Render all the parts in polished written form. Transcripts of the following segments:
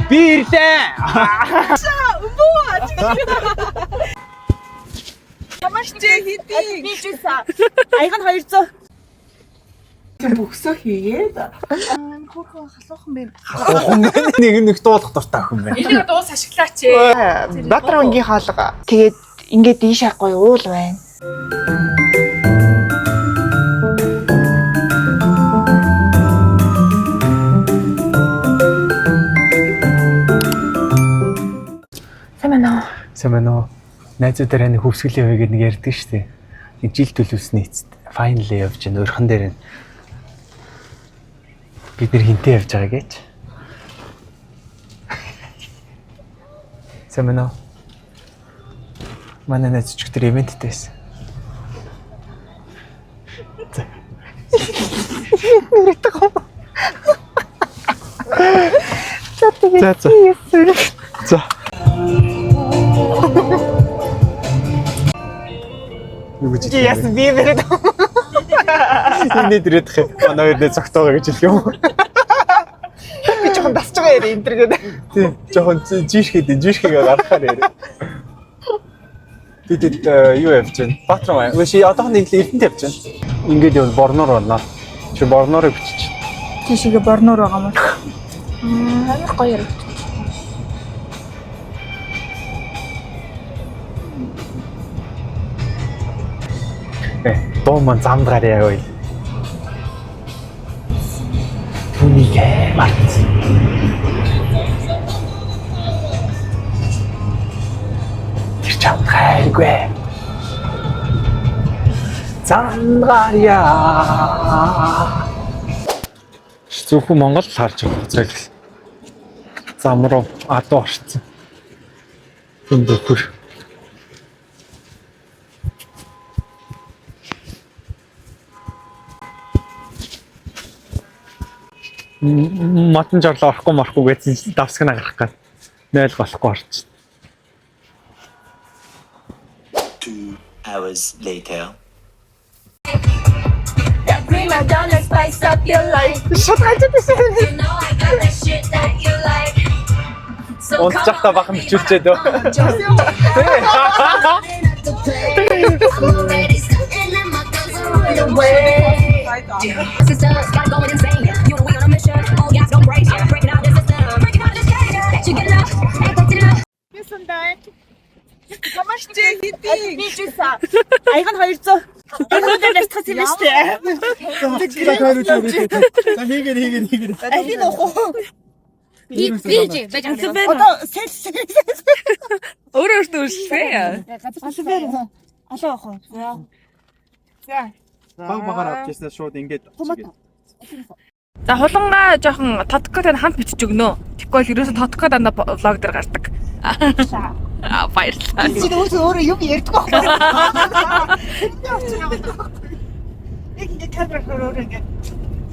Би ирлээ. Би ч үсэн. Аяг нь 200. Бөксөө хийгээд Хөөхөн халуухан бэ. Нэг нэг дуулах дуртай охин байна. Энийг дуус ашиглаач ээ. Баатар өнгийн хаалга. Тэгээд ингээд ийшээ гоё уул байна. Сайн байна уу? Сайн байна уу? Найзуудаараа нэг хөвсгөл явъя гэдэг нэг ярьдаг шүү дээ. Нэг жил төлөвсний эцэст finally явж гэн өрхөн дээр нь бид нэр хинтээ явж байгаа гэж. Сайн байна уу? Манай найз өчигдөр ивенттэй байсан. За тэгээд За, за. За. Юу гэж Чи яасан би бэрээд. Энэ дэрэх юм. Манай хоёр нэ цогтоогоо гэж хэлэх юм. Би жоохон дасж байгаа яриа энэ төр гэдэг. Тийм, жоохон жишхэд жишхээ гаргахаар яриа. Бид хэд юу явж байна? Баатран аа. Үгүй одоохонд нэг л Эрдэнэт явж байна. Ингээд явал борноор байна. Чи борноорыг бичиж. Тийшээгээ борноор байгаа юм. Амар гоё яригдчих. Э, дуу ман замд гарья яа. Түүнийг мартсан. Тэр чамд хайргүй. Замд гарья. Зөвхөн Монгол л харж байгаа зэрэг. Зам руу адуу орцсон. Тэнд өхөр. Матан жарлаа орохгүй морохгүй гэсэн давсгна гарах гал. 0 болохгүй орчих. 2 hours later. Prima donna, spice up your life. Шууд галзуу байсан. You know I got that shit that you like. So Унтж байхдаа бахан бичүүлчээд өө. I'm already stunting and my guns are on the way. Sisters, got going insane. You know we on a mission. All gas, no brakes. Breaking out the system. Breaking out this cage. That you get enough. Ain't quite enough. Би ч үсэн. Аяг нь 200. Энэ дээр ярьчих юм шүү дээ. За хийгээ хийгээ хийгээ. Алийг уух уу? Би би байж амсан. Одоо сэл сэл. Өөрөө өөртөө үйлчлээ. Газар байна. Алаа уух уу? За. За. Баг багаар авч яснаа шууд ингээд Томат. За хулангаа жоохон тоткотой хамт бичиж өгнө. Тэгэхгүй бол ерөөсөн тотко дандаа влог дээр гардаг. Аа баярлалаа. Чи өөрөө өөрөө юм ярьдаг байхгүй. Яг ингээд камер өөрөө ингээд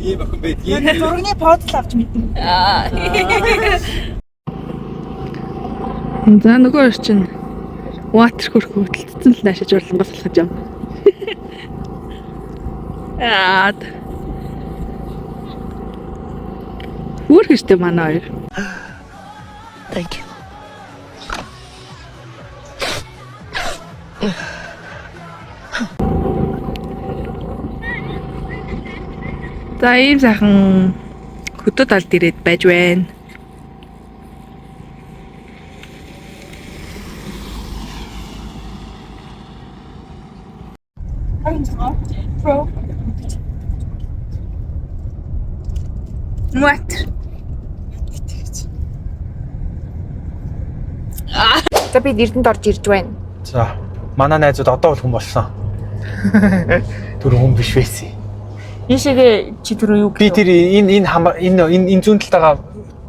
Ийм охин байдгийг. зургийн подл авч мэднэ. За нөгөө хоёр чинь water хөрх хөдөлцсөн л наашиж урлангаас салхаж юм. Аа. Өөр хэрэгтэй манай хоёр. Thank you. За ийм сайхан хөдөө талд ирээд байж байна. What? За бид Эрдэнэт орж ирж байна. За манай найзууд одоо бол хүн болсон. Түр хүн биш байсан. Ийшээгээ чи түрүү юу Би тэр энэ энэ хам энэ энэ энэ зүүн талтайгаа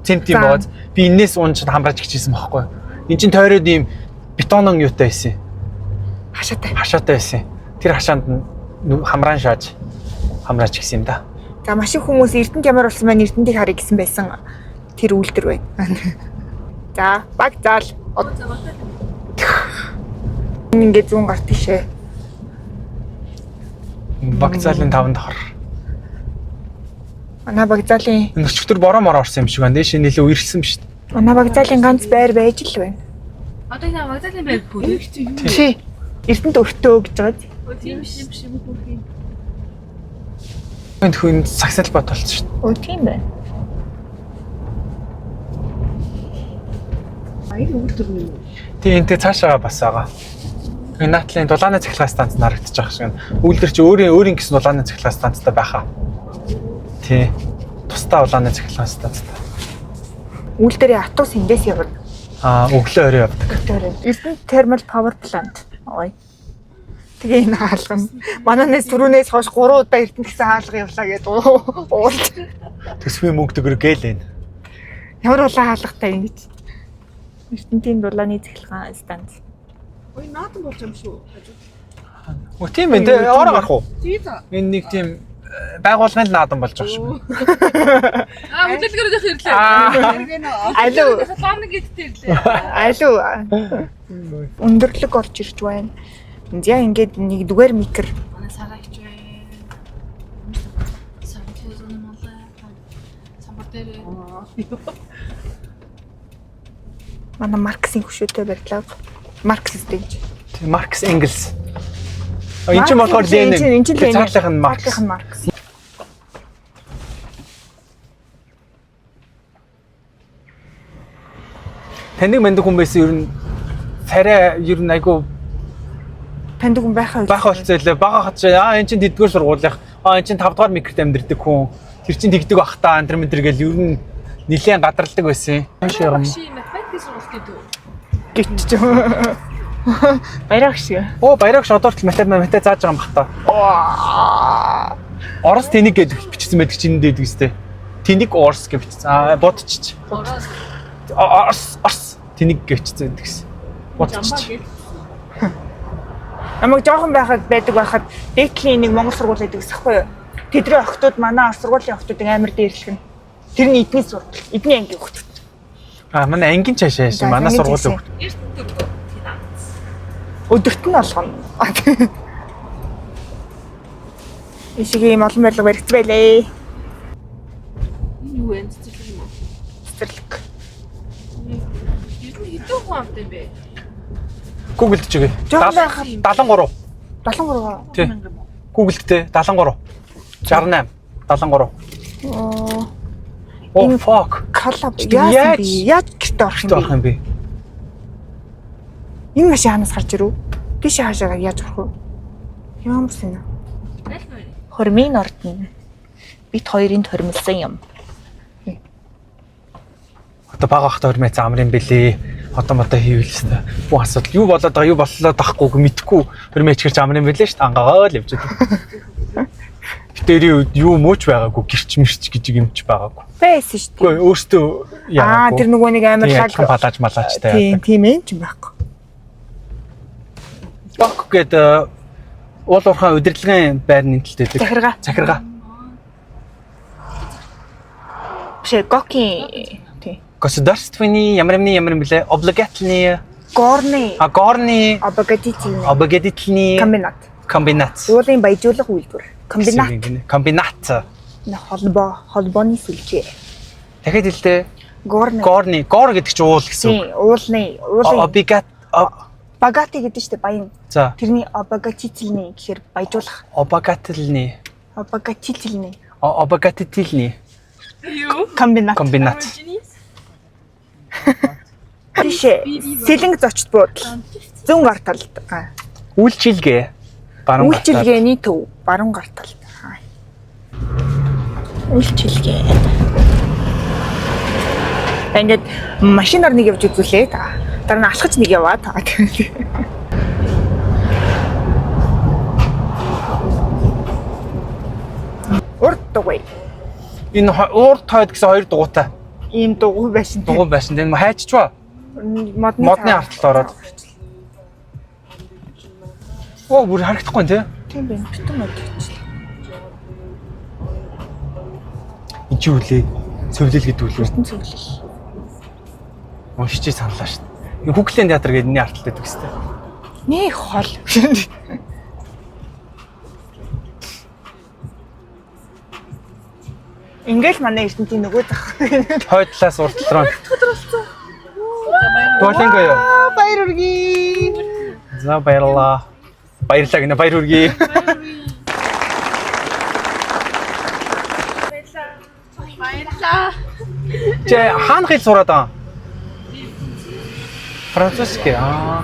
цемент юм За. байгааз би энээс унж хамрааж гिचсэн байхгүй. Эн чин тойроод ийм бетонон юутай байсан. хашаатай. Хашаатай байсан. Тэр хашаанд нь хамраан шааж хамраач гисэн юм да. За маш их хүмүүс Эрдэнэт ямар болсон байна Эрдэнэтийг харъя гэсэн байсан тэр үйлдвэр байна. За баг заал. Ингээд зүүн гар тийшээ. Вокзалын таван давхар. Манай багзаалын Өчигдөр бороо мороо орсон юм шиг байна. Дээш нэлээ үерхсэн юм шүү дээ. Манай вокзалын ганц байр байж л байна. Одоо энэ вокзалын байр бүрэх чи юу? Чи Эрдэнэт өртөө гэж байгаа. Тийм биш юм шиг бүрх юм. Энд хүн сагсаал бат болсон шүү дээ. Өө тийм байна. Тийм энтэй цаашаага бас байгаа. Энэ наатлын дулааны цахилгаан станц нарагдчих байгаа шиг. Үйлдвэр чи өөрийн өөрийн гэсэн дулааны цахилгаан станцтай байхаа. Тий. Тусдаа улааны цахилгаан станцтай. Үйлдвэрийн атус эндээс явна. Аа өглөө орой явдаг. Эрдэнэт Thermal Power Plant. Ой. Тэгээ энэ хаалга нь мананаас түрүүнээс хойш 3 удаа Эрдэнэт гэсэн хаалга явлаа гэдэг уулж. Төсвийн мөнгө төгрөг гээл энэ. Ямар улаан хаалгатай юм гэж. Эрдэнэтийн дулааны цахилгаан станц. Ой наатан болж юм шүү. Өө тийм ээ тий. Ороо гарах уу? Тийм за. Энэ нэг тийм байгууллагын л наадам болж байгаа шүү. Аа хөдөлгөөрөөх ирлээ. Алуу. Лонг гэдтэй ирлээ. Алуу. Өндөрлөг орж ирж байна. За ингээд нэгдүгээр микр. Манай сараа хич байна. Самбар малаа. Самбар дээр. Манай Марксийн хөшөөтэй барилга. Маркс гэж. Тийм Маркс Энгельс. А энэ чинь болохоор Ленин. Энэ чинь Ленин. Цаатлынх нь Маркс. Цаатлынх нь Маркс. Таныг мэндэг хүн байсан ер нь царай ер нь айгу Таньдаг хүн байхаа баха болцоо лээ. Бага хат чи аа эн чинь тэдгээр сургуулийнх аа эн чинь 5 дугаар микрт амьдэрдэг хүн. Тэр чинь тэгдэг бах та антер мэтэр гэл ер нь нилээн гадарладаг байсан. Хойш юм. Багшийн математикийн сургалт гэдэг үү? Гिच ч юм. Баяраг шиг. Оо баярагш одоо хүртэл математик зааж байгаа юм бах та. Орос тэнэг гэж бичсэн байдаг чинь энд байдаг үстэй. Тэнэг Орос гэж бичсэн. Аа бодчих. Орос. Орос Орос тэнэг гэж бичсэн байдаг гэсэн. Бодчих. Намайг жоохон байхад байдаг байхад дээдлийн нэг монгол сургууль байдаг гэсэн хэвгүй юу? Тэдний охтууд манай орос сургуулийн охтуудыг амар дээрлэх нь. Тэр нь эдний сургууль, эдний ангийн охтууд. Аа манай ангийн цаашаа яасан. За, Манай ангийн сургуулийн цаашаа. хөлт. Эрдэнэт өгөө. Финанс. Өдөрт нь олгоно. Ишиг ийм олон барилга баригдсан байлээ. Энэ юу вэ? Цэцэрлэг юм уу? Цэцэрлэг. Эрдэнэ хэдэн хүн амт юм бэ? Google-д чигээ. Жоохон байхад 73. 73. Тий. Google-д те 73. 68 73. Оо, Оо Энэ- fuck. Кала Яаж- яасан бэ? Яаж гэрте орох Гэрте юм орох бэ? юм бэ? Энэ машин хаанаас гарч ирв? Тийш хаашаа яаж орох вэ? Ямар сэна? Аль вэ? Хормын ордон. Бит хоёрын тормилсан юм. Одоо бага ахта хормын замрын бэлээ. Одоо модоо хийвэл хэвээр. Бүх асуудал юу болоод байгаа юу боллоо тахгүй мэдхгүй хормын ичгэр замрын бэлээ шүү дээ. Ангагаа л явж байгаа. Битэрийн үед юу мууч байгаагүй гэрч мэрч гэж юм ч байгаагүй. Байсан шүү дээ. Үгүй өөртөө Аа яагаад тэр нөгөө нэг амар Тийм, лаг адилхан палаж малаажтай Тийм, яадаг. тийм ээ ч юм байхгүй. Док гэдэг уул уурхай удирдлагын байрны талд байдаг. Захиргаа. Захиргаа. Биш ээ, Гокийн тий. Государственный ямар юмны ямар юм блэ? Облагательный, Горны а горны, обогатительный облагательный комбинат. комбинат. Уулын баяжуулах үйлдвэр. Комбинат. Комбинат. Холбоо, холбооны сүлжээ. Дахиад хэлдэ. Горны. Горны, гор гэдэг чинь уул гэсэн үг. Тийм, уулны, уулын Обигат богатый гэдэг чинь баян. за, Тэрний обогатительный гэхээр баяжуулах. обогательный, Обогатительный обогатительный Юу? комбинат. комбинат. Тийш ээ. Сэлэнг зочд буудал. Зүүн гар талд. Аа. Үйлчилгээ. Баруун гар талд. Үйлчилгээний төв баруун гар талд. Аа. Үйлчилгээ. За, Ингээд машинаар нэг явж үзүүлээ. Та. Дараа нь алхаж нэг яваа. Та. Урд дугуй. Энэ урд тойд гэсэн хоёр дугуйтай. Ийм дугуй байсан. Дугуй байсан. Энэ хайччваа. Модны Модны арталт ороод. Оо бүр харагдахгүй нэ. Тийм байна. Битэн мод хийчихлээ. Энд чи үлээ. Цөвлөл гэдэг үлээ. Битэн цөвлөл. Уншиж саналаа шүү дээ. Энэ Хүүхлийн театр гэдэг энэний арталт байдаг хэвээр. Нэх хол. Ингээл манай Эрдэнтийн нөгөө зах. Хойд талаас урд тал руу. Duolingo юу? Баяр хүргэе. За баярлалаа. Баярлалаа гинэ баяр хүргэе. Баярлалаа. Чи хаана хэл сураад байгаа? Французский. Аа.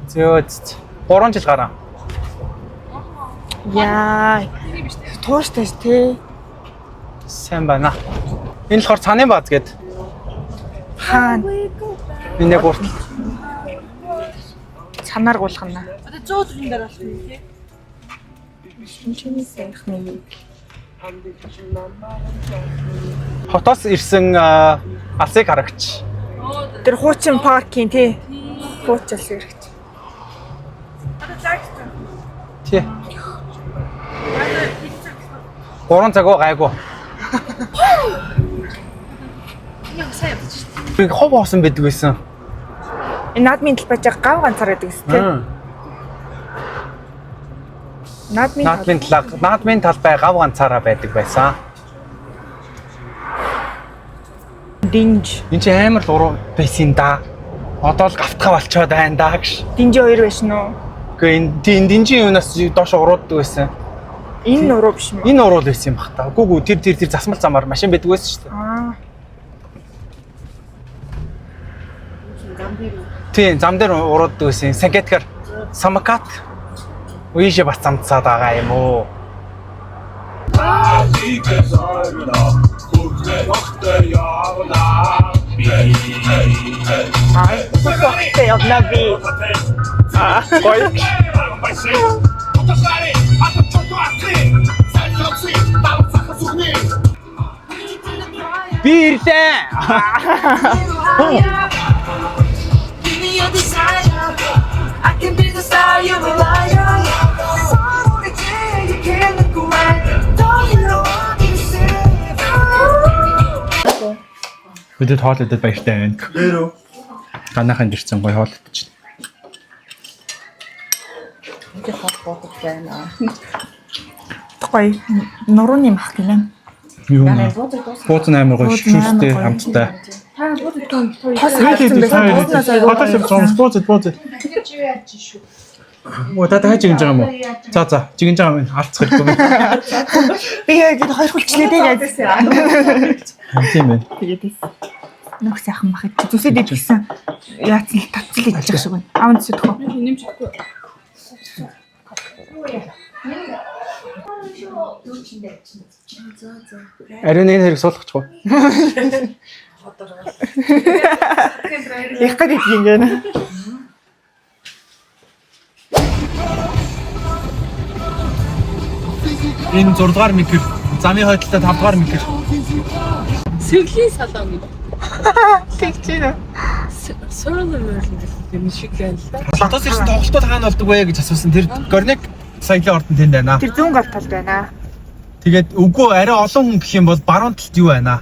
Зөө. 3 жил гараа. Яа. Тууштай ш тий. Сайн байна. Энэ болохоор цааны бааз гээд Хаана энэ яг урт. цанаар гулгана. Одоо 100 төгрөг дээр болох юм тий. Шинжээний сайхны Хотоос ирсэн алсыг харагч. Тэр хуучин паркийн тий. Хуучин алсын хэрэгч. Тий. 3 цаг уу гайгүй. Би хов хоосон байдаг байсан. Энэ наадмын талбай чиг гав ганцаар байдаг ус тий. Наадмын Наадмын талаа наадмын талбай гав ганцаараа байдаг байсан. динж. Энд чи амар л уруу байсан да. Одоо л гавтгаа болчоод байна да гэж. Динжи хоёр байсан уу? Гэхдээ энэ тийм динжийн юунаас доош урууддаг байсан. Энэ нуруу биш юм уу? Энэ уруул байсан юм бах та. Үгүй гүү тэр тэр тэр засмал замаар машин байдаг байсан шүү дээ. Аа. Тийм зам дээр урууддаг байсан. Санкеткар самокат үеишээ бас замцаад байгаа юм уу? Тэ явна би. Гоё. Би ирлээ. Бидэд хоол идэд баяртай байна. Нэрөө. Ганаахан ирсэн гоё хоол идэж. Гоё. Нурууны мах гинэ. Юу юм? Бууз нь амар гоё шүүстэй амттай. Тос хатсан байсан. Буузнаас айгүй. Хотоос явж бууз бууз. Оо та та жигэн байгаа юм уу? За за жигэн байгаа юм алцах хэрэгтэй юм. Би яг хоёр хүлчлээ дээ гэсэн. Тийм байна. Тэгээд ийс. Нөх сайхан мах идчих. Зүсэд идчихсэн. Яатсан л татцал идчих шиг байна. Аав зүсэд хөө. Ариун энэ хэрэг суулгачих уу? Их гээд идэх юм гэнэ. Энэ 6 дугаар микр, замын хойдолтой 5 дугаар микр. Сэрлийн салон гэдэг. Тэгж байна. Сөрөл мөрөл гэдэг юм шиг байна л да. Хотоос ирсэн тоглолтууд хаана болдог вэ гэж асуусан. Тэр Горник соёлын ордон тэнд байна. Тэр зүүн гар талд байна. Тэгээд үгүй арай олон хүн гэх юм бол баруун талд юу байна?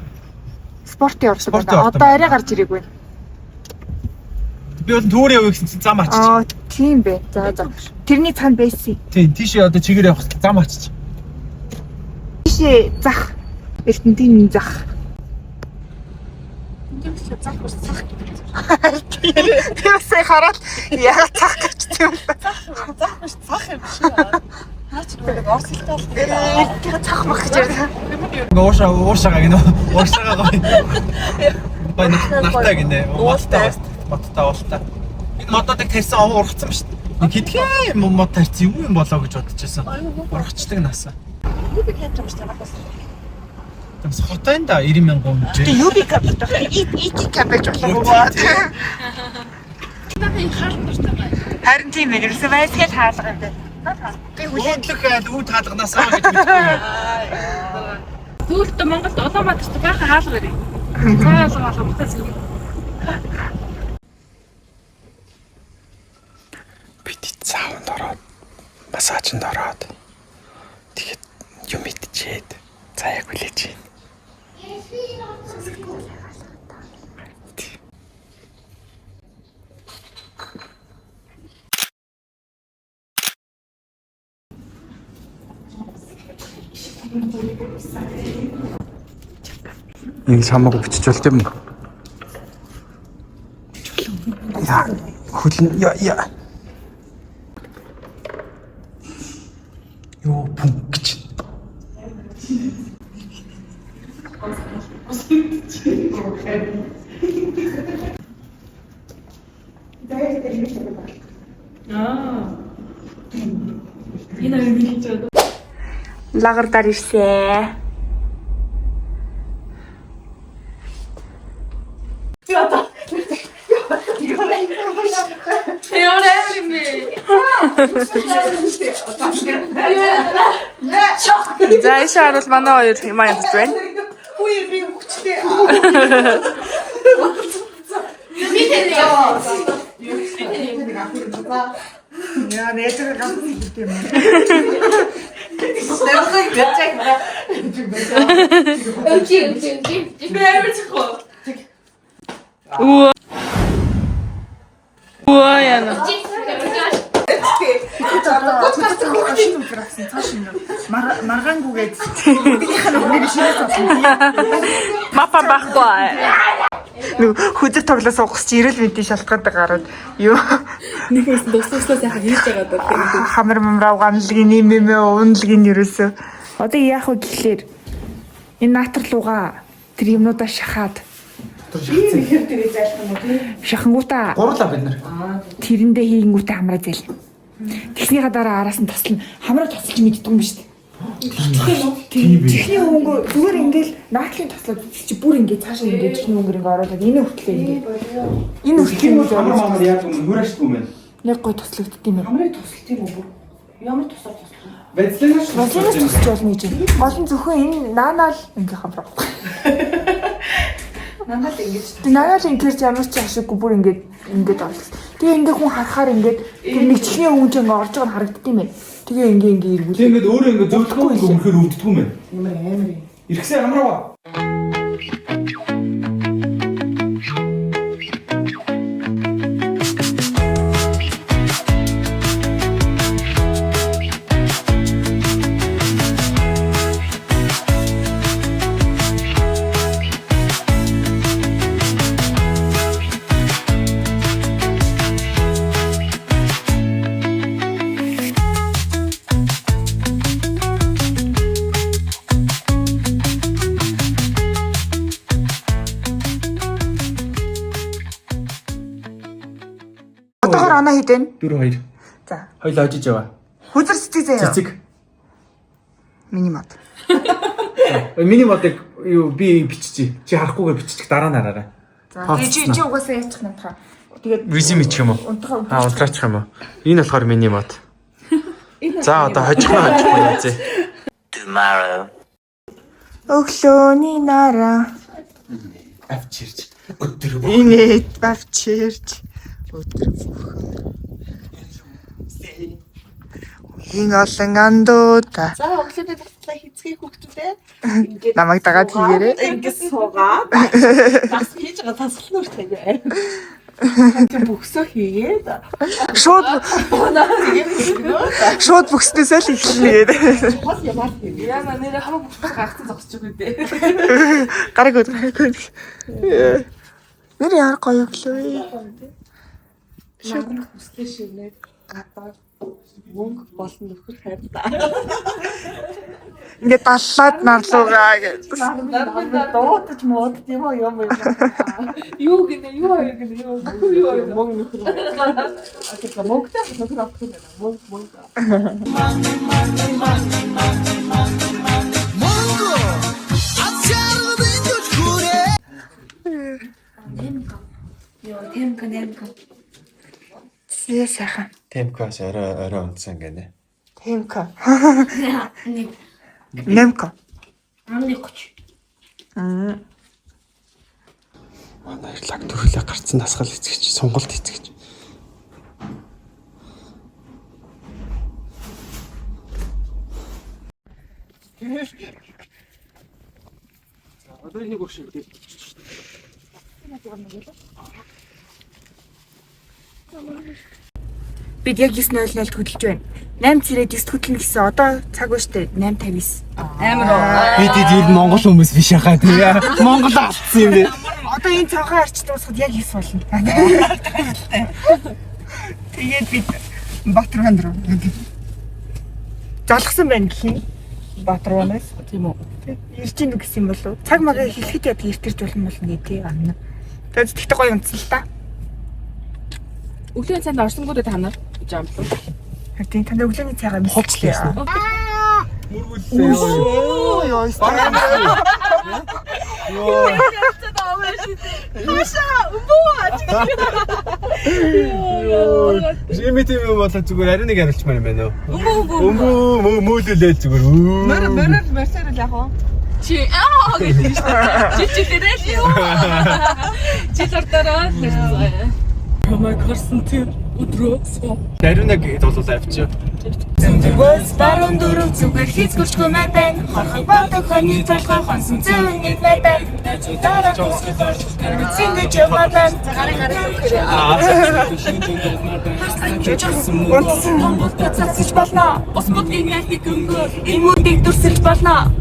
Спортын ордон Спортын байна. ордон Одоо арай гарч ирээгүй. Би бол түүрээ явъя гэсэн чинь зам ачиж. Аа тийм бэ. За за. Тэрний цаана байсан. Тийм, тийшээ одоо чигээр явах зам ачиж. Тийшээ зах. Эрдэнтийн зах. Би бас сая хараад яагаад цах гэжсэн юм бэ? Зах биш цах юм шиг. Наач нэг орсолтой бол Эрдэнтийн цах мах гэж ярьсан. Ингээ уушаа уушаага гинэ. Уушаага гоё. Гоё нартай гинэ. Уултай модтой уултай. Энэ модуудыг тарьсан овоо ургацсан ба шүү дээ. Нэг хэдхэн юм мод тарьсан юу юм болоо гэж бодож байсан. Ургацдаг насаа. Юбик яаж юм шиг бас. Тэгээс хотын да 90 мянган үнэтэй. Тэг юбик гэдэг. И И байж болох уу? Харин тийм ээ. Ерөөсөө байсгээл хаалга юм байна. Би хүлээн Хөдлөх айл үд хаалганаасаа гэж мэдгүй юм. Тэгвэл Монголд Улаанбаатарт баахан хаалга ирээ. Цаа хаалга алга буцаа зэрэг. Бид цаавнд ороод массажинд ороод тэгээд юм идчихэд заяаг хүлээж байна. Ингэж хамаагүй бичиж болт юм. Яа. Хөлн яа яа. Йоо пүнк гэж. Лагардар ирсэн. Ямар амар юм бэ? За ишээ харуул манай хоёр юм янзж байна. Яа, нээжээ ганц хэлдэг юм. Үу. Үу яна. Маргаангүйгээд биднийх нь өмнө шинэ цасан. Мапа байхгүй. Нэг хөзөр тоглоо суугас чи эрүүл мэндийн шалтгаантай гараад юу Нэг хүмүүс дуслууслаа сайхан хийж байгаа даа. хамар мамрав ганлагын юм юм унлагын ерөөсөө. Одоо яах вэ гэхлээр энэ наатар лугаа тэр юмнуудаа шахаад шахангуудаа Гурлаа бид нар. тэрэндээ хийнгүүтээ хамраа зээл. Тэгснийхаа дараа араас нь тослно. Хамраа тосолж мэддэг юм биш үү? Тийм. Чихний өнгө зүгээр ингээл наатлын тослоод чи бүр ингээд цаашаа ингээд чихний өнгөр ингээ оруулаад энэ хүртлээ ингээд. Энэ хүртлээ ингээд Хамар оруулаад мамар яг нүрээшгүй юм байна. яг гой тослогдд юм. Хамрыг туслах юм уу? Ямар тусаар туслах? Вазлинаас Вазлинаас тусч болно гэж. Гол нь зөвхөн энэ наанаал ингээ хамраа. Нанаа л ингэж Тэг наанаал ингээр ч ямар ч ашиггүй бүр ингээд ингээд орлоо. Тэгээ ингээ хүн харахаар ингээд тэр нэг чихний өнгө ингээ орж байгаа нь харагдд юм байна. Тэгээ ингээ ингээ эргүүл. Тэг ингээд өөрөө ингээд зөвлөхгүй ингээд үнэхээр өвддөг юм байна. ямар амар юм. Иргэсэн хамраа. Одоогор оноо хийдэн. 4 2. За. Хоёул хожиж яваа. Хүзэр цэцэг заяа. Цэцэг. Миний мод. Миний модыг юу би биччихье. Чи харахгүйгээр биччих дараа нь хараарай. За. Чи чи угаасаа яачих надхаа. Тэгээд Визим ичих юм уу? унтахаа Аа, унтраачих юм уу? Энэ болохоор миний мод. За одоо хожих нь хожих нь үзье. Өглөөний нараа Авчирч өдөр инээд бавчирч өдөр бүхэн. Үеийн олон андуудаа За өглөөний таслаа хийцгээе хүүхдүүдээ. Ингээд намайг дагаад хийгээрэй. Ингээд суугаад бас хийж байгаа тасгал нүрт аяа. Тэг бөхсөө хийгээд Шууд унаа тэгээд бөхсгөө. шууд бөхснөөсөө л эхэлнэ гэдэг. Чухал ямар юм. Яна нэрээ хамаг бүх гарцсан зогсож байгаа үү дээ. Гараг өд гараг өд. Нэр яар гоё өглөө. Шууд хүслээ шивнээд гадаа мөнгө болон нөхөр хайрлаа. Ингээд даллаад нарлуугаа гэж. Дуудаж муудд юм уу юм юм. Юу гинэ юу хоёр гинэ юу юу хоёр Мөнгө нөхөр. А мөнгөтэй нөхөр авах юм байна. Мөнгө мөнгө. Зээ сайхан. Темкас орой орой унтсан гэнэ. Темко. Немко. Манай лаг төрөлөө гарцсан дасгал эцгэж, сонголт эцгэж. Одоо энийг өгшөө. Бид яг 9:00-д хөдөлж байна. 8 цэрээд 9 хөдлөнө гэсэн одоо цаг ба штэ 8:59. Амар уу. Бид хэд ер нь Монгол хүмүүс биш хаа тий. Монгол алдсан юм бэ. Одоо энэ цонхоо арч дуусахад яг 9 болно. Тэгээд бид Батрван руу. Залгсан байна гэх юм. Батрванаас. Тийм үү. Ирж ийн гэсэн юм болов уу? Цаг магаа хэлэхэд яд эртэрч болно болно гэдэг амна. Тэгээд тэгтээ гоё унтсан л та. Өглөөний цайнд орсонгуудаа та нар жамлуу. Тийм танд өглөөний цайгаа Хувцлаа яасан. Оо ёо. Жими тийм юм болоо зүгээр ариун нэг хариулчмаар юм байна уу? Өмбөө өмбөө мөөлөлөө зүгээр. Мөр мөр мөрсөр л яг уу. Чи аа гэж тийм шүү дээ. Жил жилээрээ л юу. Жил ордороо л нэрсэн. Хамаг харсан тэр өдрөө суу. Ариун нэг болоо авчив. Зүгээс баруун дөрөв зүгээр хийцгүрчгүй мэй байна. Хорхог бодог хонь толгой хонсон зүүн нэг мэй байна. Дараа тусгал орж тэрэгцэн гэж явмаар байна. Унтсан цацж болно. Ус будгийн айлтыг өнгөө. Эмүүдийг дүрсэлж болно.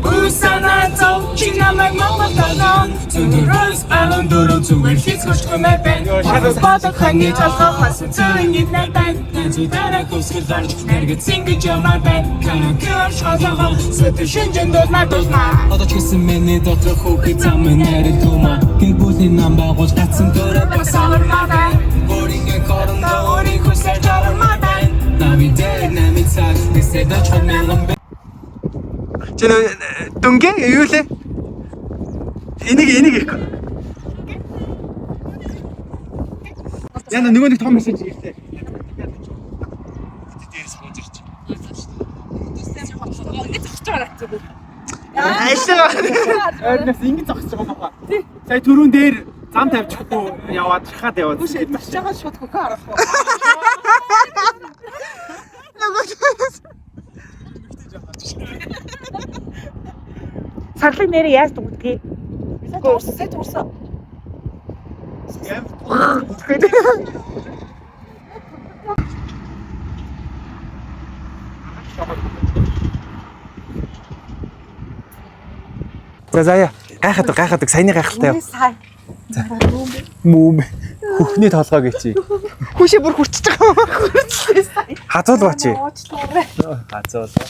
Үсана зов чи намайг Монгол толгой. Зүгээс баруун дөрөв зүгээр хийцгүрчгүй мэй байна. Хорхог бодог хонь толгой хонсон зүүн нэг мэй байна. Дараа тусгал орж тэрэгцэн гэж явмаар байна. Караокер шалгаа сэт шинжэнд дулмаа дулмаа. Одоо ч гэсэн миний дотор хүүхэд зам нэрэл түмэ Гэр бүлийн нам байгуул татсан төрөө бас Авармаа байна. Өөрийнхөө хоорондоо Өөрийн хүсэл жавармаа байна. Нави дээр намын цаг Тэсэд очих мянган Чи нөө дүнгээ юу лээ? Энийг энийг их. Яна нөгөө нэг том мессеж ирлээ. Дээрс бууж ирж. Ингэж зогсож байгаа зүгээр. Аашаа. Ойрноос ингэж зогсож байгаа байхгүй. Сая түрүүн дээр зам тавьчихгүй яваад шахаад яваад. Зогсож байгаа шууд хөхөө харах уу. Сарлаг нэрээ яаж дүгдгийг? Сайн дуурсан, сайн дуурсан. За заяа. Гайхаад гайхаад саяны гайхалтай яв. Сая. Мүм. Хөхний толгой гэж чи. Хүүшээ бүр хүрчиж байгаа юм. Хүрчлээ сая. Хазуулва чи. Уучлаарай. Хазуулва.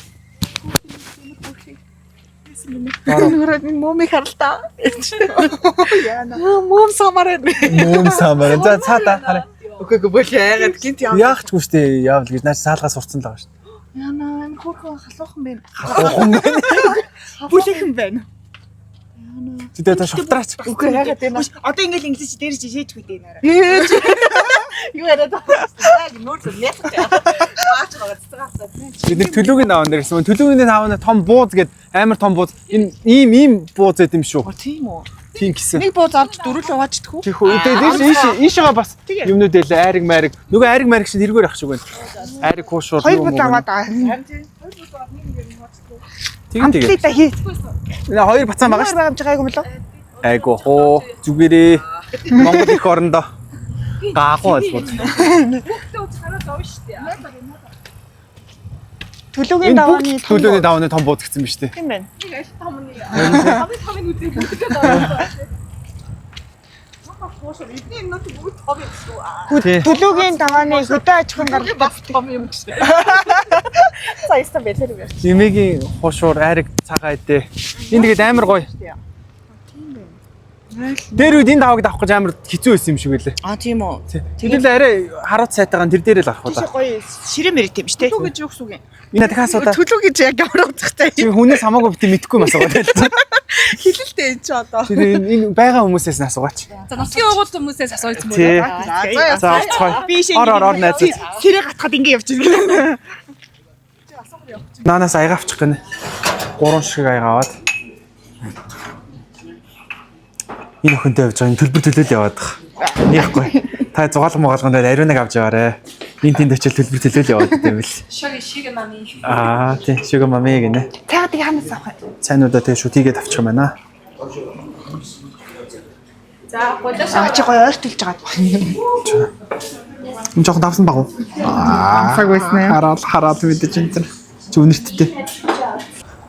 Нүрээ минь мөмийг харалтаа. Яана. Мөм самараа. Мүм самар. За цаада хараа. Үгүй үгүй бол яагаад гинт яа. Яах ч үгүй штэ яавал гэж наач саалгаа сурцсан л байгаа штэ. Яна энэ хөөрхөн халуухан байна. Халуухан. Бүлэхэн байна. Тэдээ та шовтраач. Үгүй яагаад энэ Үгүй, Одоо ингээл инглиш чи дээр чи шээжгүй дээ нэрээ. Ээж. Юу яриад байгаа юм? Яг нүүр нэх. Баач байгаа цэцэг хасаад. Бид нэр төлөөгийн даван дээр гэсэн. Төлөөгийн даван том бууз гээд амар том бууз. Энэ ийм ийм бууз байт юм шүү. Тийм үү. Тийм гэсэн. Нэг бууз авч дөрүл хуваачдах уу? Тийх үү. Тэгээд ийш ийш ийшээгээ бас юмнууд байлаа айраг майраг. Нөгөө айраг майраг шиг тэргээр ах шиг байна. Айраг хуушуур Хоёр бод аваад аа. Тийм тэгээ. Амтлыг та хий. Нэ хоёр бацаан байгаа Байгаа шүү. байгаа юм чи гайгүй мөлөө. Айгу хоо зүгээрээ Монгол их орондоо гаагуу ойлгоод. Төлөөгийн Энэ давааны бүгд төлөөний давааны том бууз гэсэн биз дээ. Тийм байна. Нэг аль том нэг. Хамгийн томыг үзээ бүгдээ доо. Эдний юмнууд бүгд том юм шүү. Тий. Төлөөгийн давааны хөдөө аж ахуйн гаралтай Бас том юм шүү. За ястан бэлэр юм. Эмээгийн хуушуур айраг цагаан эдээ. Энэ тэгээд амар гоё. Дээр үед энэ давааг давах гэж амар хэцүү байсан юм шиг байлээ. А тийм үү. Тэгэл арай харууд сайтайгаан тэр дээр л гарах уу Тийш да. гоё ширээ мэрэг тийм шүү дээ. Төлөө гэж юу гэсэн үг юм? Энэ дахиад асуудаа. Төлөө гэж яг ямар утгатай Чи хүнээс хамаагүй бити мэдэхгүй юм асуугаад байлаа. Хилэлтэй энэ чи одоо. Тэр энэ энэ байгаа хүмүүсээс нь асуугаач. За нутгийн угуул хүмүүсээс асуусан мөн. Тий. За За орцгоё. Би шээ. Ор ор ор найзууд. Сэрээ гатхад ингэ явж иргэн. Наанаас аяга авчих гинэ. Гурван шиг аяга аваад. Энэ охинтой явж байгаа энэ төлбөр төлөөл яваад байгаа. Яахгүй. Та зугаалга мугаалган дээр ариунаг авч яваарэ. Энэ тэнд очил төлбөр төлөөл яваад идэм бил. Шиг шиг мами. Аа тий, шүгэ мами гинэ. Цаадаг хаанаас авах вэ? Цайнуудаа тэгээ шүтийгээд авчих юм байна. За, гулаашаа. А чи гоё ойртолж байгаа. Энэ жоохон давсан баг уу? Амсаг байсан аа. Хараад хараад мэдэж энэ төр. Чи үнэрттэй.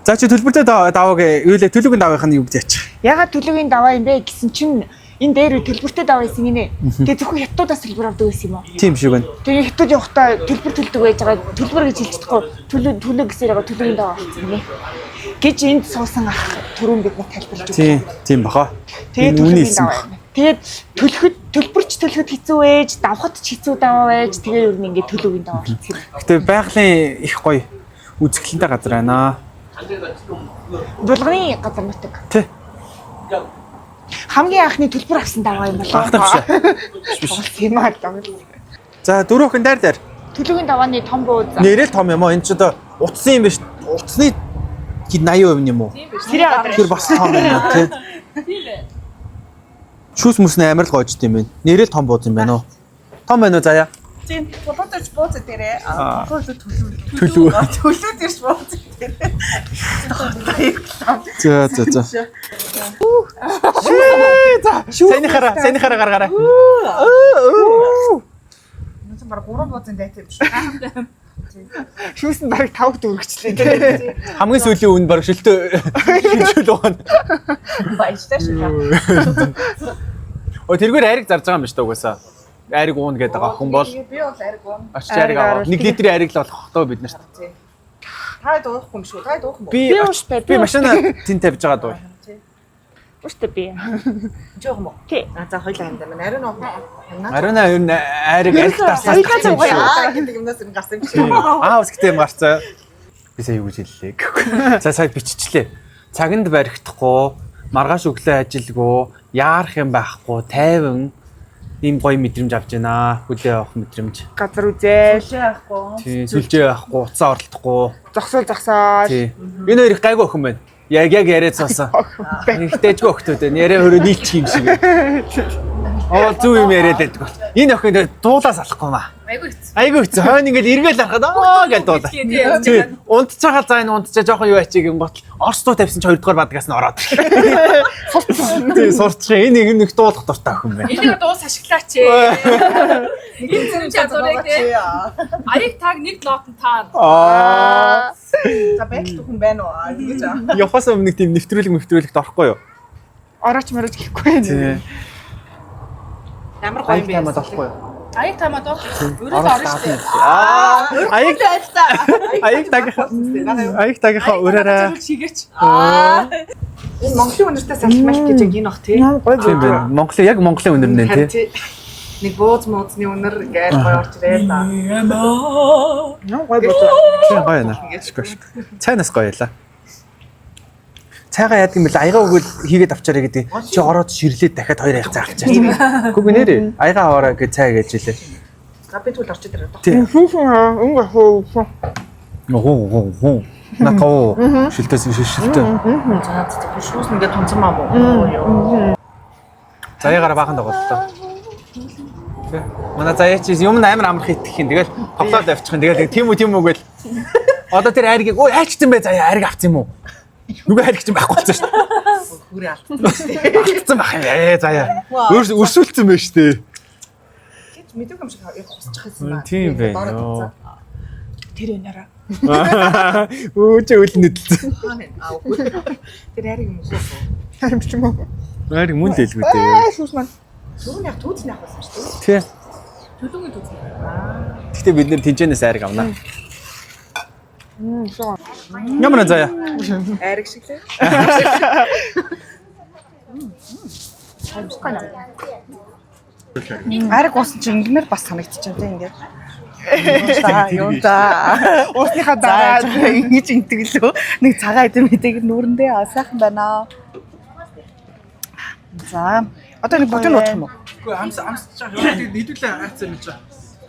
За чи төлбөртэй давааг юу лээ төлөвийн даваах нь юу гэж яачих. Ягаад төлөвийн даваа юм бэ гэсэн чинь энэ дээр төлбөртэй даваа байсан гинэ. Тэгээ зөвхөн хятадаас төлбөр авдаг байсан юм уу? Тийм шиг байна. Тэгээ хятад явахдаа төлбөр төлдөг байж байгаа төлбөр гэж хэлж чадахгүй төлөв төлөв гэсээр байгаа төлөвийн даваа болсон гинэ. Гэж энд суусан ах түрүүн бид нар тайлбарлаж өгсөн. Тийм, тийм баха. Тэгээд Энэ үнэ төлөвийн хэлсэн даваа юм. Тэгээд төлөхөд төлбөрч төлөхөд хэцүү ээж, давхад ч хэцүү даваа байж, тэгээ ер нь ингээд төлөвийн даваа болсон юм. Гэтэ байгалийн их гоё үзэсгэлэнтэй газар байна. Булганы газар нутаг. Тэ. Хамгийн анхны төлбөр авсан даваа юм болоо. Анхны биш. Биш. Тийм аа. За дөрөв охин дайр дайр. Төлөвийн давааны том бууз. Нэрэл том юм аа. Энэ ч одоо утасны юм биш. Утасны хэд 80% юм уу? Тэр газар. Тэр бас том юм уу тий? Шүүс мүс нь амар л гоожд юм байна. Нэрэл том бууз юм байна уу? Том байна уу заяа? Тийм тулууд бууз дээрээ. Тулууд төлөв. Төлөв. Төлөв дээрч бууз дээрээ. За за за. За сайныхаараа сайныхаараа гаргаарай. Нүцэн баг 3 буузын дайтай юм шиг. Шүүс нь бараг 5 дөрвөгчлээ тий. Хамгийн сүүлийн үн баг шөлтөө шүлжүүл байгаа. Баяжтай шүү. Өө тэргээр айраг зарж байгаа юм биш үү угаасаа. Айраг уун гэдэг байгаа хүн бол Би бол ариг уун. очиж айраг аваа. 1 литрийн айраг л болох тоо бид нарт. Та дуухгүй юм шүү. Та дуух юм уу? Би Би ууштай, би би машина тэн тавьж байгаа дуу. Ууштай би. Жоох юм уу? Тий. А за хоёлаа юм даа. Ариун уу? Ариуна ер нь айраг ариг дарсаас Хоёулаа гарсан юм гоё. шүү. Аа гэдэг юмнаас юм гарсан юм шиг. Аа ус гэдэг юм гарцаа. Би сая юу гэж хэллээ гэхгүй. За сая биччихлээ. Цаганд баригдахгүй, маргааш өглөө ажилгүй, яарах юм байхгүй, тайван ийм гоё мэдрэмж авч байна. Хүлээ авах мэдрэмж. Газар үзээл, Яахгүй. Тий, сүлжээ байхгүй, утсаа оролдохгүй. зогсоол зогсоол. Тий. Энэ хоёр их гайгүй охин байна. Яг яг яриад суусан. Их дэжгүй охтууд байна. Яриа хөрөө нийлчих юм шиг. Оо зүг юм яриад байдаг бол. Энэ охин дуулаас алахгүй маа. Айгүй хэцүү. Айгүй хэцүү. Хойно ингээл эргээл харахад аа гэж дуулаа. Тийм. Тий. Унтчихаа за энэ унтчаа жоохон юу ачиг юм гот Орос дуу тавьсан чи хоёрдугаар бадгаас нь ороод. Сурцсан. Тий, сурцсан. Энэ нэг нэг дуулах дуртай охин байна. Энийг дуус ашиглаач. Энэ зүрх чадварыг тий. Аяг таг нэг нотон таа. Аа. За байдал хүн байна уу? Тэгэж аа. Явахаас өмнө нэг тийм нэвтрүүлэг нэвтрүүлэгт орохгүй юу? Орооч морооч гэхгүй байна. Тий. Ямар гоё юм Аяг бэ? таамад орохгүй юу? Аяг таамад бол өрөөл орно шүү дээ. Аа. Аяг аяг тагийнхаа аяг тагийнхаа ураараа. Шигээч. Энэ Монголын үнэртэй салмал гэж яг энэ бах тий. Гоё Тийм байна. Монголын яг Монголын үнэр нэ тий. Нэг бууз муузны үнэр ингээл гоё орж ирээ л. Гоё бод. Тийм гоё байна. Шгүй шгүй. Цайнаас гоё ялаа. Цайгаа яадаг юм бэл аяга өгөөл хийгээд авчаарэ гэдэг. Чи ороод ширлээд дахиад хоёр аяг цай авчаа. Үгүй нэрээ аяга аваарай гэж цай гэж хэлээ. За би тэгвэл орж ирээ. Тий. Өнгө хөө. Гоо гоо гоо. Накоо. Шилтээс шилтээ. За за би шүүс ингээд тунцсан маа мó. Йоо. Заяагаараа баахан тоглолтоо. Тэ. Манай заяа чи юм амар амарх итгэх юм. Тэгэл тоглоод авчих юм. Тэгэл тийм үү тийм үү гэл. Одоо тэр айргийг ой айчсан бэ заяа айрыг авсан юм уу? Нүгэ айрыг чинь байхгүй болсон шүү дээ. Хүрээ алдсан шүү дээ. Алдсан байх юм. Ээ заяа. Өрсөлдсөн байх шүү дээ. Гэж мэдээгүй юм шиг яг хусчих байсан ба. Тийм байна. Йоо. Тэр өнөрөө. Өө чи үл нэдэлсэн. Аа үгүй. Тэр хайрыг юм уу? Харин ч юм уу. Айрыг мөн дэлгүй дээ. Аа шүүс маань. Түрүүн яг түүцний авах байсан шүү дээ. Тий. Төлөвийн түүц. Гэтэ бид нэр тэнцэнээс айрыг авнаа. Шоо. Ямар нэ заяа? Айрыг шиг лээ. Айрыг уусан чинь ингэмэр бас санагдчихэв тийм ингээд. За юу за. Уусныхаа дараа За ингэж интгэлөө. Нэг цагаан эдэм мэдээг нүүрэндээ аа сайхан байна. За одоо нэг бүтэн уудах юм уу? Үгүй амс амсч байгаа. Тэгээд нийлүүлээ айцсан юм чи.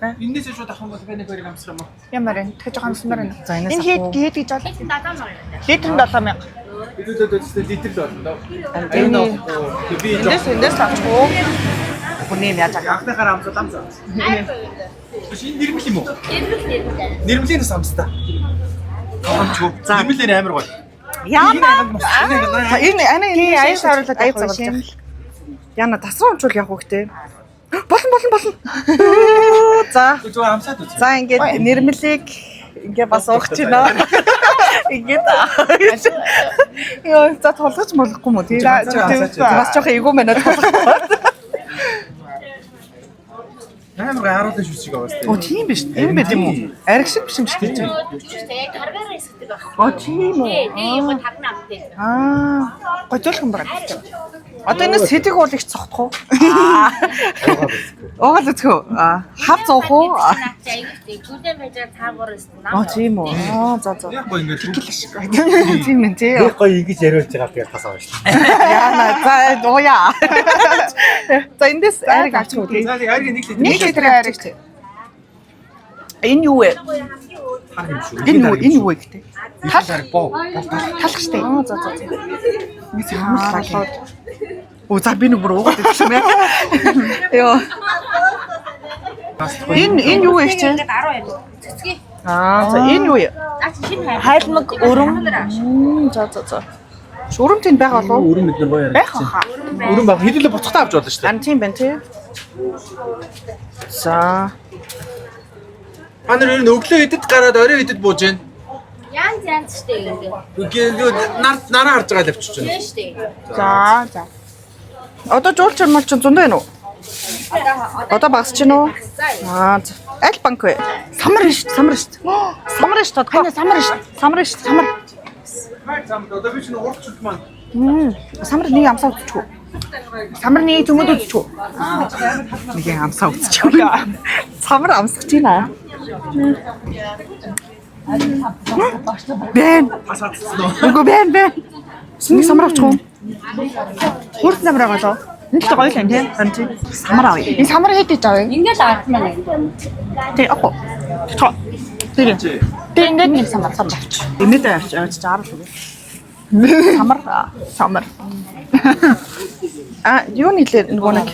Эннээс шууд авах юм бол би нэг хоёрыг амсах юм уу? Ямар вэ? Тэгэхээр жоохон амсмаар байна. За энэс Энэ хэд хэд гэж бол? Литр нь 7000. Хэдүүлээд үзсэн литр л болно доо. Аюун авахгүй. Би Эндээс эндээс л авчихгүй. Хүний юм яаж байгаа. анхныхаар амсаад амсаа. Биш энэ нэрмэл юм уу? Нэрмэл. Нэрмлийн бас амстай. Амчгүй. Нэрмэл нэр амар гоё. Яамаа. Энэ ана энэ Тий, аян саруулаад аян авах юм. Яна тасран унчвал явах уу гэдэг. Болно болно болно. За. Зүгээр амсаад үз. За ингээд нэрмлийг ингээ бас уух чинь нөө. Ингээд ёо за тулгаж молохгүй мó тий. За, зөв. Бас жоох эйгүү байна тулгах. Амар харуулсан шүр шиг байгаа сте. Оо тийм биш. Тийм байт юм уу? Ариг шиг биш юм чи тий. Яг таргаар хэсэгдэг баг. Оо тийм үү. Тий, яг тарна амтай. Аа, гожуулхан байгаа. Одоо энэ сэдэг уул их цогтох уу? Уугаал үзэх үү? Аа, хав зуух уу? Гүлэн байж байгаа цаагуур өстөн. Аа, тийм үү. Аа, за за. Яг гоо ингээд Тийм ээ тий. Яг гоё ингэж яриулж байгаа тэгэл тас авна шүү дээ. Яна за ууя. За эндээс ариг авчих уу тий. За тэг ариг нэг литр. Нэг литр ариг тий. Энэ юу вэ? Хар юм шүү. Энэ юу? Энэ юу вэ гэдэг? Тал ариг боо. Талах штэ. Аа за за за. Нэг самарлаа. Оо за би нэг бүр уугаад идэх юм яа. Йоо. Энэ энэ юу вэ чи? 12. Аа за энэ юу вэ? Наа чи шинэ хайр. Хайлмаг өрөм. За за за. Шүрэм тэнд байгаа болов уу? Өрөн бид нар гоё Байх хаа. Өрөн баг хэдүүлээ буцахтаа авч болно шүү дээ. Ан тийм байна тий. За. Та нар ер нь өглөө идэд гараад орой идэд бууж гин. Янз янз штэ гэдэг. Үгүй нар нараа харж байгаа л авчиж байна. Тийм штэ. За за. Одоо жуулч мал чинь зөндөө байна уу? Одоо багасч гин үү? Аа за. Аль банк вэ? Самар ш, самар ш. Самар ш тодгоо. Самар ш. Самар ш, самар. Хайр замд одоо би чинь урт чүлт маань. Самар нэг амсаа үзчихв. Самар нэг зөмөд үзчихв. Нэг амсаа үзчихв. Самар амсах чинь аа. Бэн. Үгүй бэн бэн. Нэг самар авчих уу? Хурц самар байгаа лоо. Энэ ч гоё л юм тий. Харин тий. Самар авъя. Энэ самар хэд гэж авъя? Ингээд авах юм. Тий, ах уу. Тоо. Тэр. Тэр ингээд нэг самар самар авч. Энэтэй авч авч 60 л үгүй. Самар Самар. А юу нийлээ нөгөө нэг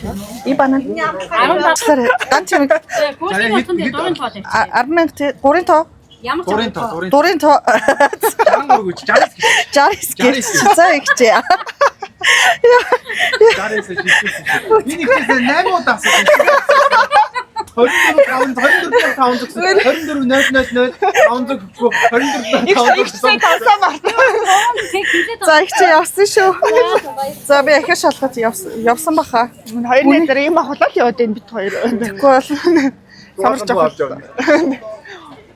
и банан. 15. Ганц юм. Гүлийн утсан дээр дурын тоо тавьчих. 10,000 тий. 3 тоо. Ямар ч Дурын тоо, дурын. Дурын тоо. 63 гэж 69 гэж. 69 гэж. За ихчээ. 69 шилжүүлсэн шүү. Би нэг чийсэн 8 удаа асуусан. 24 5 24 500 24 0 0 0 500 24 500 тавсаа март. За ихчээ явсан шүү. За би ахиа шалгаж явсан баха. Хоёр найзаар юм ахуулаад яваад байна бит хоёр. Тэгэхгүй бол Самар жоох.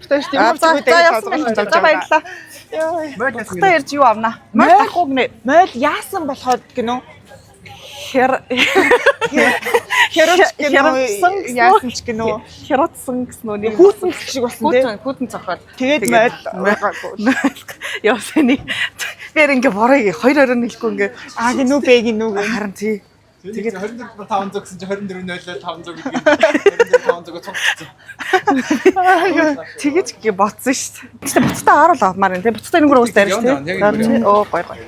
Тэгвэл тийм А, за за явсан байна. За баярлалаа. Та ярьж юу авна? Морь авахгүй гинэ. Мойл яасан болоход гинөө? Хэр Хярууч гинөө? Хяруудсан гэсэн үү? Яасан ч гинөө? Хяруудсан гэсэн үү? Нэг Хүүтэн гэх шиг болсон тий. хүүтэн хүүтэн цохоод Тэгээд мойл байгаагүй. явсан нэг. Би ингээ борыг хоёр орой нийлэхгүй ингээ А гинөө бэ гинөө гэх. харин тий. Тэгээд 24 500 гэсэн чинь 24 0 500 гэдэг 24 500-ыг цогцсон. Тэгэж гээ ботсон шүү дээ. Гэтэ буцтаа харуул авмаар байна тий. Буцтаа энэгээр уус дайрч тий. Яг энэ Оо гой гой.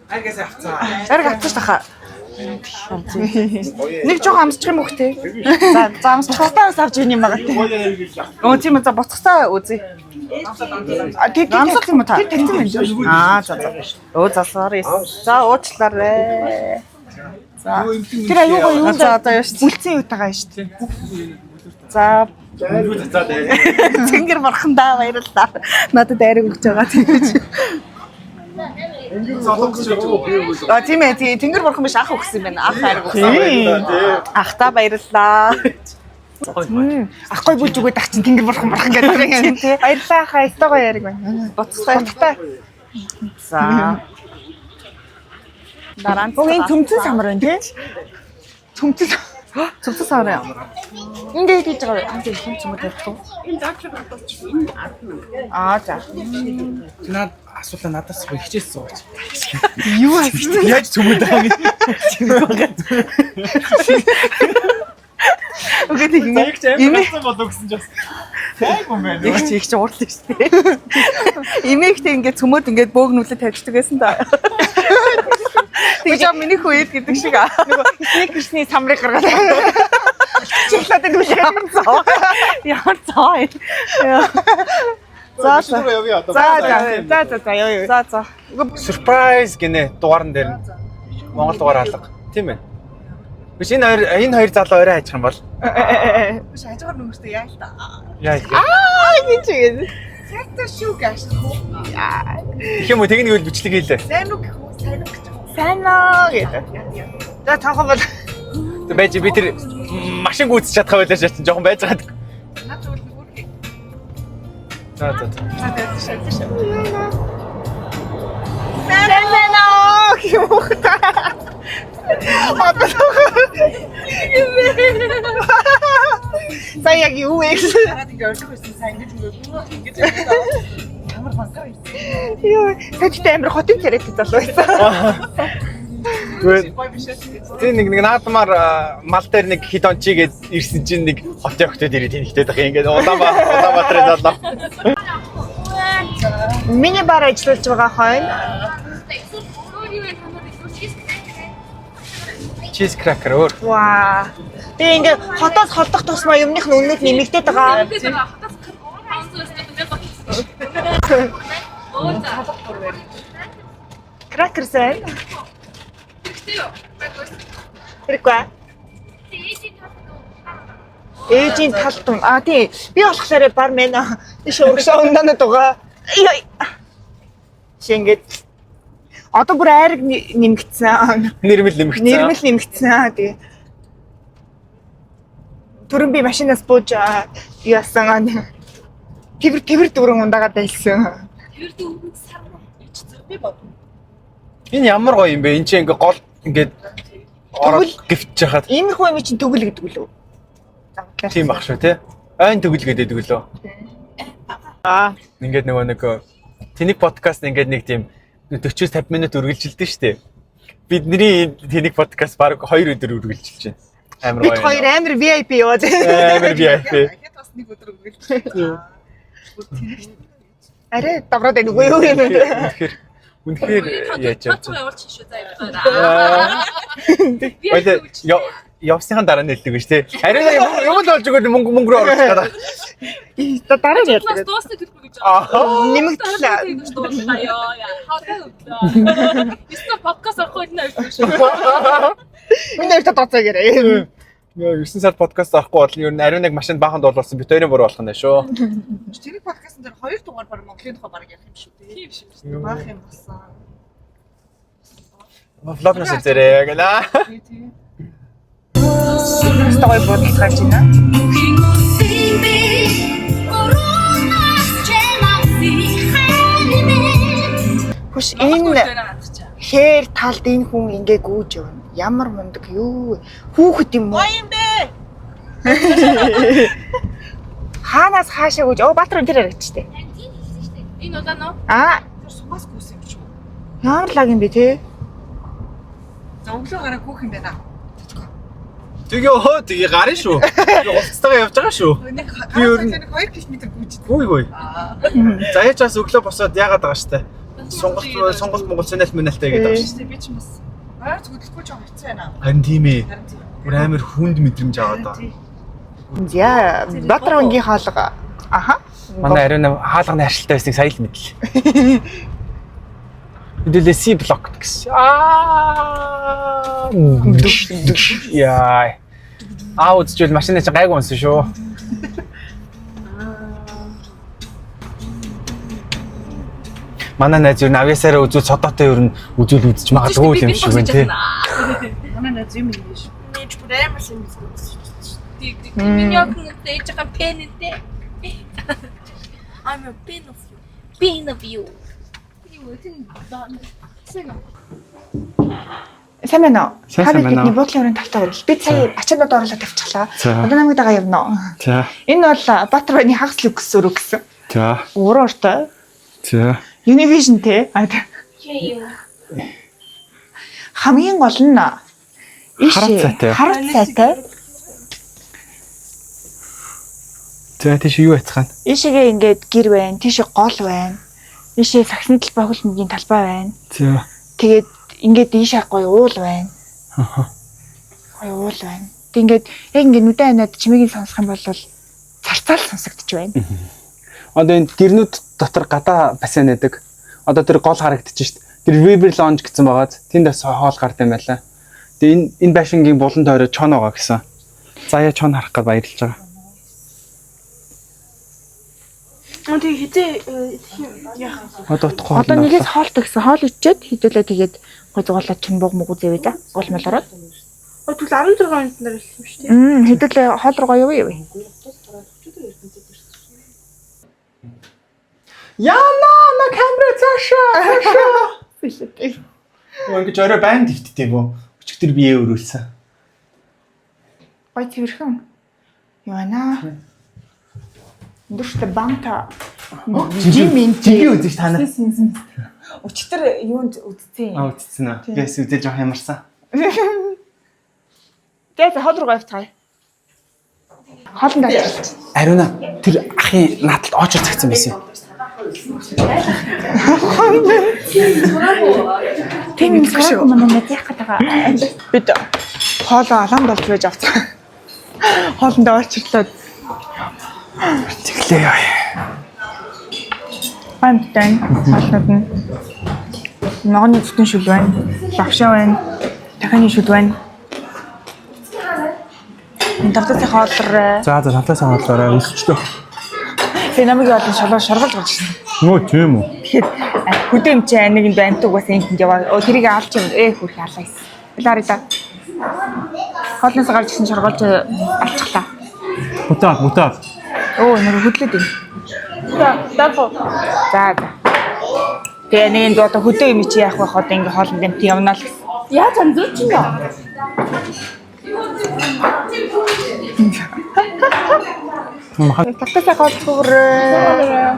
Аргаас авцаа. Ариг авчих тахаа. Нэг жоох амсчих юм уу тий. За за амсчих. Буцтаа бас авч ийн юм байгаа тий. Өө тийм үү за буцахтаа үзье. А тий тий. Амсах юм уу та? Тэр тавьсан байна. Аа за за. Өө за sorry. За уучлаарай. Тэр аюу гоё юу За за яаш. Үлцэн юутайгаа шүү дээ. За Юу цацаад ээ. Тэнгэр бурхандаа баярлалаа. Надад айраг өгч байгаа тэгэж. Солонгос ч үү. А тийм ээ тий Тэнгэр бурхан биш ах өгсөн юм байна. Ах айраг өгсөн. Ахтаа баярлалаа. Ахгүй бүж өгөөд ах чинь тэнгэр бурхан бурхан гэдэг юм тий. Баярлалаа хаа өстой гоё яриг байна. Буцтай. Буцтай. За. Дараа нь Уг энэ төмцөн самар байна тий. Төмцөн. Цөмцөн самар юм. Энд дээд хийж байгаа вэ? Энэ хүн цөмөр тавьчих уу? Аа за. Наад асуулаа надаас суух хичээс сууж. Юу асуусан? Яаж цөмөд байгаа юм? Үгүй тийм За их ч Имээ амар болсон болов гэсэн чинь бас тайг юм байна. их чи их чи уурлаа шүү дээ. Имээгтэй ингээд цөмөд ингээд бөөгнүүлээ тавьчихдаг байсан да. Тэгж аа миний хүү ид гэдэг шиг аа. Нөгөө сникерсний самрыг гаргаад. Чиглээд байдаг юм. Ямар зоо. Ямар зоо. юм. За за. явъя одоо. За за за за за ёо ёо. За за. Surprise гинэ дугаарн дээр нь. Монгол дугаар алга. Тийм ээ. Биш энэ хоёр залуу орой хайчих юм бол. Биш хажуугаар нөмөртэй яа л та. Яа. Аа гэж ингэ. Сайтай шүү гэж. Тэгэх юм уу тэг нэг үл бичлэг хийлээ. Сайн уу гэх үү? Сайн уу гэж. Сайн аа гэдэг. За танхан бол Тэг байж би тэр машин гүйцэж чадах байлаа шээ чинь жоохон байж байгаа. Наад зүйл нүрхий. За за за. За тэгээд шээ. сайн аа гэх юм уу та. Одоо За яг юу вэ гэсэн. Хараад ингээ ордог байсан сайн ингэж ингэж ямар банкар юм. Йоо, сажтай амар хотын царайтай залуу байсан. Тэгвэл Гой биш ээ. тэр нэг наадмаар мал дээр нэг хит ончи гээд ирсэн чинь нэг хотын охтод ирээд тэнхтэй байх юм ингээд Улаанбаатарын залуу. Миний бар ажиллаж байгаа хойно. Cheese cracker өөр. Ваа. Тэгээ ингээ хотоос холдох тусмаа юмных нь үнүүд нэмэгдээд байгаа. Кракер сайн. Хэрэггүй. Ээжийн талд юм. А тий. Би болохоор бар мэн тийш урагшаа ундаанад байгаа. Йой. Шингээд одоо бүр айраг нэмэгдсэн. Нэрмэл нэмэгдсэн. Нэрмэл нэмэгдсэн. Тэгээ. Түрэн би машинаас бууж яасан. Тэвэр тэвэр дүүрэн ундаагаад байлсан. Энэ ямар гоё юм бэ? Энд чинь ингээ гол ингээд ороод гівч хахад Иймэрхүү юм чинь төгөл гэдэг үлээ. тийм баг шүү те. Айн төгөл гэдэг лөө. Аа. Ингээд нөгөө нэг тэнэг подкаст ингээд нэг тийм 40-50 минут үргэлжилдэж штэ. Бидний энэ тэнэг подкаст баг 2 өдөр үргэлжилж байна. Амар Бид гоё. хоёр амар VIP яваад. Амар VIP. Дахиад бас нэг өдөр үргэлж. Арай давраад байна үгүй юу юм бэ? Үнэхээр үнэхээр яаж явж байна. Явуулчих шүү за яваа. Баялаа явсныхан дараа нэлдэг биш те. Харин юм л олж өгөөд мөнгө мөнгө рүү оруулах гэдэг. За дараа нь ярьдаг. Дуусна төлбөр гэж байгаа. Нэмэгдлээ. Дууслаа ёо яа. Хатаа өвдлөө. Эсвэл подкаст орохгүй л нэ шүү. Миний хоёрт доцоо гэрээ. Нөө 9 сар подкаст орохгүй бол ер нь ариун нэг машинд баахан дуулсан бит хоёрын буруу болох нь шүү. Тэр подкастн дээр хоёр дугаар баг Монголын тухай баг ярих юм шүү дээ. Тийм шүү. Баах юм болсон. Влогноос үзээрэй гэлээ. Тий, тий. Өстө гоё бодол гарч байна. Хүш энэ хээр талд энэ хүн ингээ гүйж явна. Ямар мундаг юу вэ? Хүүхэд юм уу? Гоё юм бэ? Хаанаас хаашаа гүйж? Оо Баатар энэ тэр харагдчихтэй. Энэ улаан уу? Аа Тэр сугаас гүйсэн юм чи үү? ямар лаг юм бэ те? За өглөө гараа гүйх юм байна. Тэгээ хөө тэгээ гарын шүү. Тэгээ улцтайгаа явж байгаа шүү. Нэг Би ер нь- нэг 2 км гүйж. Гүй гүй. За яаж бас өглөө босоод яагаад байгаа штэ. Сонголт сонголт Монгол санаал мэнэлтэй гэдэг байгаа шүү. Тий, би ч юм бас ойрц хөдлөхгүй жоо хэцүү байна. Харин тийм ээ. Харин тийм. Бүр амар хүнд мэдрэмж аваад байгаа. За Баатар өнгийн хаалга. Аха. Манай ариун хаалганы харшилтай байсныг сая л мэдлээ. Хэдүүлээ C блок гэсэн. Аа. Яа. Аа үзчихвэл машины чинь гайгүй унсан шүү. Манай найз ер нь авьяасаараа үзвэл содоотой ер нь үзвэл үзэж магадгүй юм шиг байна тий. Манай найз юм юм биш. Нэг бүр амар сайн мэдсэн. Миний охин ээжийнхээ пентэй. I'm a pen of you. Pen of you. Сайн байна уу? Сайн Та сайн байна уу? бидний буудлын өрөөнд тавтаа өрөл. Би сая ачаанууд оруулаад тавьчихлаа. За. Одоо намайг дагаа явна уу? За. Энэ бол Баатар баяны хагас люкс өрөө гэсэн. За. Уран уртай. За. Univision те. А, тэ. Хамгийн гол нь ийшээ Харат цайтай. Харат цайтай. За тийш юу яцгаана? Ийшээгээ ингээд гэр байна, тийшээ гол байна. Ийшээ саксны талбай хөлбөмбөгийн талбай байна. За. Тэгээд ингээд ийшээ гоё уул байна. Гоё уул байна. Тэг ингээд яг ингээд нүдэн анаад чимээг нь сонсох юм бол царцаал сонсогдож байна. Одоо энэ гэрнүүд дотор гадаа бассейн байдаг. Одоо тэр гол харагдчих шít. Тэр River Lounge гэсэн байгаад тэнд бас хоол гард юм байлаа. Тэгээ энэ байшингийн булан тойроо чон байгаа гэсэн. Заяа чон харах гээд баярлж байгаа. Тэг хизээ яах. Одоо утгагүй. Одоо нэгээс хоол тэгсэн. Хоол ичээд хідүүлээ тэгээд гой зугаалаад чин буг муг үзээвэ да. Гол мол ороод. Тэгвэл 16 минутаар эхэлсэн юм шүү дээ. Хідүүлээ хоол руугаа явъя явъя. Яна на камера цаашаа цаашаа. Өө ингэж орой байн твтдэг юм уу? Өчигдөр бие өрүүлсэн. Гой цэвэрхэн. Юу байна? Өндөрчтэй банта. Жим Жиги үзэж та нар. Өчтөр юунд үдцэн. Аа үтцэн үү. Гэс үзэж жоох ямарсан. Тэгээ хоол руугаа явцгаая. Хоолнд авчирч. Ариуна тэр ахын нааталд очор цагцсан байсан юм. Тийм юм шүү. Манай яах гээд байгаа. Бид хоолоо алаан болж байж авцгаа. Хоолндоо очирлоо. Тэглээ яа. Гамтай хоолнууд нь. Ногооны зүтэн шүл байна. Лавшаа байна. Дахины шүл байна. Тавтасын хоолроо. За за тавтаа сайн хоолоорой өсчлөө. Тэгээ намайг олон шолоо шоргол гарч ирсэн. Нөө тийм үү. Тэгэхээр хөдөө юм чи нэг юм бантуг бас энд тэнд яваа. Оо тэрийг алж юм. Ээ хөрх алаа гэсэн. Билаарэ да. Хоолноос гарч ирсэн шоргоолж алчихлаа. Бүтаа бүтаа. Оо нэр хөдлөд юм. За, дафо. За за. Тэгээ нэг энд одоо хөдөө юм чи яах вэ одоо ингээ хоолнд амт явна л гэсэн. Яаж анзаарч байна? Тавтасаа хоол зүгрээ.